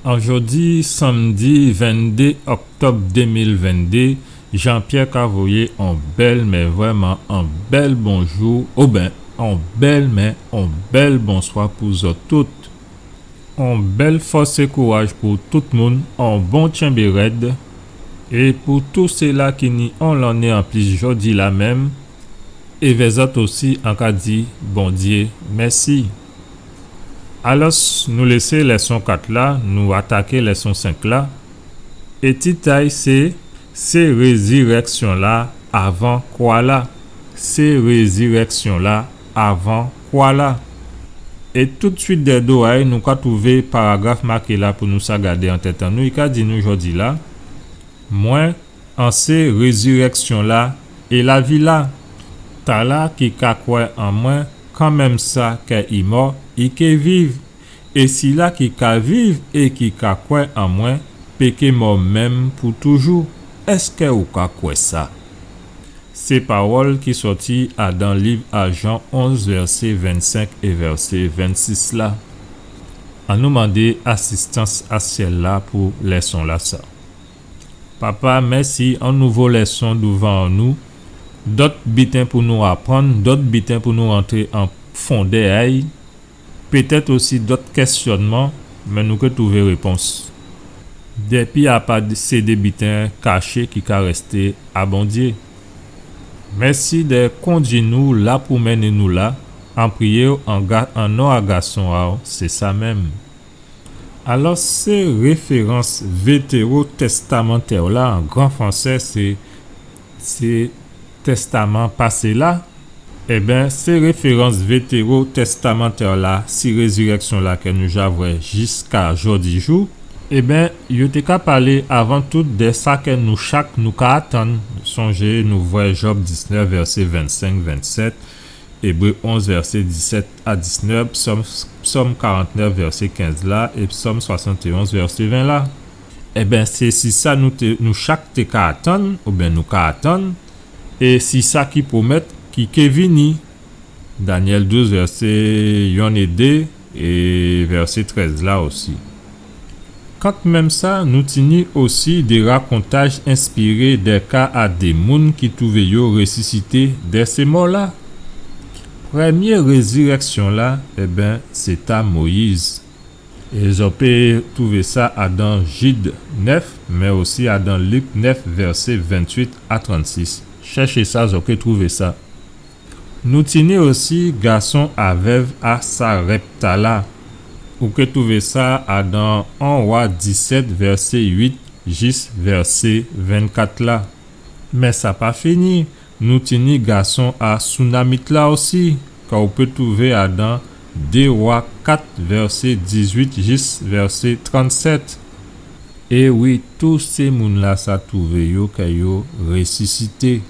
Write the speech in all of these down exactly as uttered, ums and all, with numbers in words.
An jòdi sanmdi venndé òktòb dé mil venndé, Jean-Pierre ka voyé on bèl, mé vrèman on bèl bonjou, oben on bèl, mé on bèl bonswa pou zòt tout. On bèl fòs é kouraj pou tout moun, on bon tjenbé rèd, é pou tout séla ki ni on lanné anplis jòdi-la menm, é vè zòt osi an ka di Bondyé mèsi. Alòs, nou lésé lèson kat la, nou ataké lèson senk la. É tit a'y sé, sé rézirèksyon-la avan kwa-la. Sé rézirèksyon-la avan kwa-la. É toutswit dèyè do a'y, nou ka twouvé paragraf maké la pou nou sa gadé an tèt an nou. I ka di nou jòdi-la, mwen, an sé rézirèksyon-la é lavi-la. Tala ki ka kwè an mwen, kanmenm sa kè i mò, i ké viv. É sila ki ka viv é ki ka kwè an mwen, pé ké mò menm pou toujou. Èskè ou ka kwè sa? Sé pawòl ki sòti adan liv a Jan onz, vèsé vennsenk é vèsé vennsis la. Annou mandé asistans a syèl-la pou lèson-lasa. Papa, mèsi, on nouvo lèson douvan nou. Dòt biten pou nou aprann, dòt biten pou nou rantré an fondè a'y. Pétèt osi dòt kèsyònman, mé nou ké twouvé répons. Dépi a pa sé dé biten kaché ki ka rèsté a Bondyé. Mèsi dè kondui nou la pou mennen nou la, an priyé'w an ga-, an non a Gason a'w, sé sa menm. Alò, sé référans vétérotèstamantè-la, an gran fransé, sé, sé Tèstaman pasé-la. Ében, sé référans vétérotèstamantè-la, si rézirèksyon-la kè nou ja vwè jiska jòdijou, ében, yo té ka palé avan tout dè sa kè nou chak nou ka atann. Sonjé, nou vwè Jòb diznèf, vèsé vennsenk, vennsèt, Ébré onz, vèsé disèt a diznèf, Psòm, Psòm karantnèf, vèsé kenz la, é Psòm swasantéonz, vèsé ven la. Ében, sé si sa nou té, nou chak té ka atann, oubyen nou ka atann, é si sa ki pwomèt ki ké vini. Danyèl douz, vèsé yonn é dé, é vèsé trèz la osi. Kantmenm sa, nou tini osi dé rakontaj enspiré dè ka a dé moun ki twouvé yo résisité dè sé mò-la. Prèmyé rézirèksyon-la, ében, sé ta Moyiz. É zò pé twouvé sa adan Jid nèf, mé osi adan Lik nèf, vèsé ventuit a trannsis. Chèché sa, zò ké twouvé sa. Nou tini osi gason a vèv a Sarèpta la. Ou ké twouvé sa adan On Wa disèt, vèsé uit jis vèsé vennkat la. Mé sa pa fini, nou tini gason a Sounamit la osi, kè ou pé twouvé adan Dé Wa kat, vèsé dizuit jis vèsé trannsèt. É wi, tout sé moun-lasa twouvé yo kè yo résisité.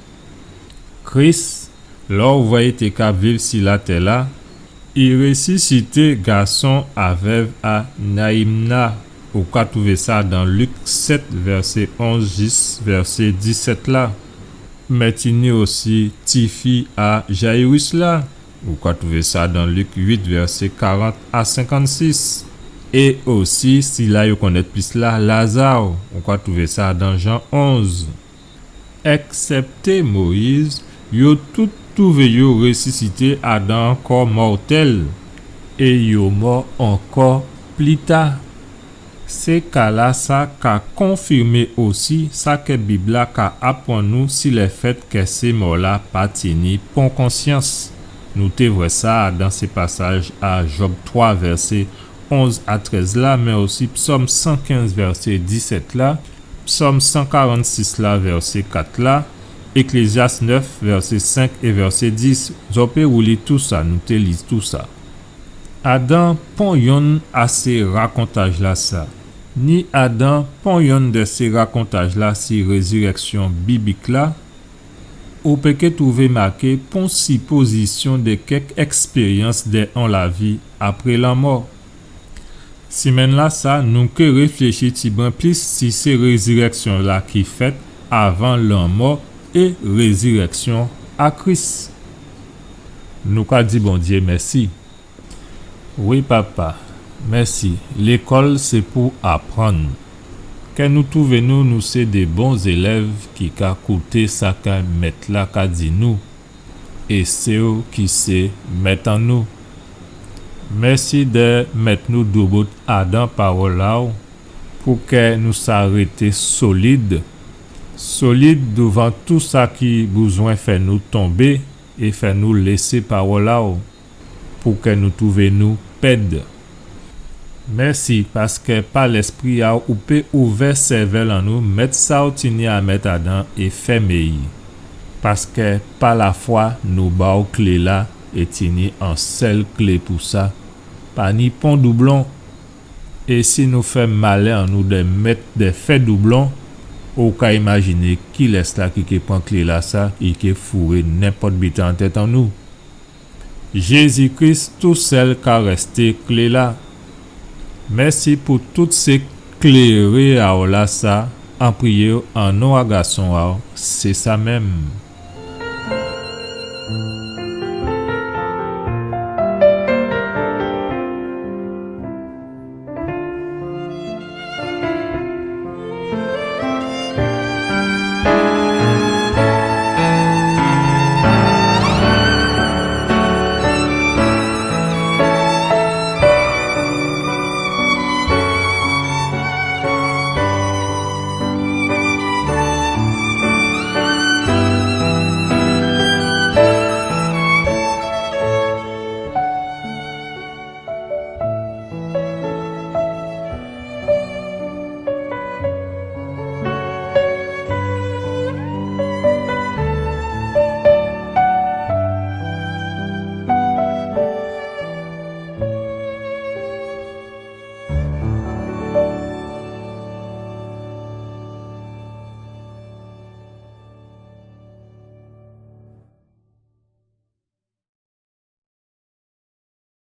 Kris, lè ou vwè i té ka viv si latè-la, i résisité gason a vèv a Nayim la. Ou ka twouvé sa dan Lik sèt, vèsé onz jis vèsé disèt la. Mé tini osi tifi a Jayiris la. Ou ka twouvé sa dan Lik uit, vèsé karant a senkannsis. É osi, sila yo konnèt plis la, Laza. Ou ka twouvé sa dan Jan onz. Èksèpté Moyiz, yo tout twouvé yo résisité adan kò mòtèl, é yo mò ankò pli ta. Sé ka-lasa ka konfimé osi sa kè Bib-la ka aprann nou si lèfèt kè sé mò-la pa tini pon konsyans. Nou té vwè sa adan sé pasaj a Jòb twa, vèsé onz a trèz la, mé osi Psòm san kenz, vèsé disèt la, Psòm san karannsis la, vèsé kat la, Eklézyas nèf, vèsé senk é vèsé dis. Zò pé wouli tousa, nou té li tousa. Adan pon yonn a sé rakontaj-lasa, ni adan pon yonn dè sé rakontaj-la si rézirèksyon biblik la, ou pé ké twouvé maké pon sipozisyon dè kèk èkspéryans dè on lavi apré lanmò. Simenn-lasa, nou ké réfléchi tibwen plis si sé rézirèksyon-la ki fèt avan lanmò é rézirèksyon a Kris. Nou ka di Bondyé mèsi. Wi, Papa. Mèsi. Lékòl sé pou aprann. Kè nou touvé nou, nou sé dé bon zélèv ki ka kouté sa kè mèt-la ka di nou, é sé ou ki sé mèt an nou. Mèsi dè mèt nou doubout adan pawòl a-w, pou kè nou sa rété solid, solid douvan tou sa ki bouzwen fè nou tonbé é fè nou lésé pawòl a-w, pou kè nou touvé nou pèd. Mèsi, paskè pa Lèspri a-w ou pé ouvè sèvèl an nou, mèt sa ou tini a mèt adan é fèmé-y. Paskè pa lafwa nou ba-w klé-la, é tini on sèl klé pou sa. Pa ni pon doublon. É si nou fè malè an nou dè mèt dè fè doublon, ou ka imajiné kilès-la ki ké pran klé-lasa, ki ké fouré nenpòt biten an tèt an nou. Jézi Kris tousèl ka rèsté klé-la. Mèsi pou tout sé kléré a-w lasa, an priyé-w an non a Gason a-w, sé sa menm.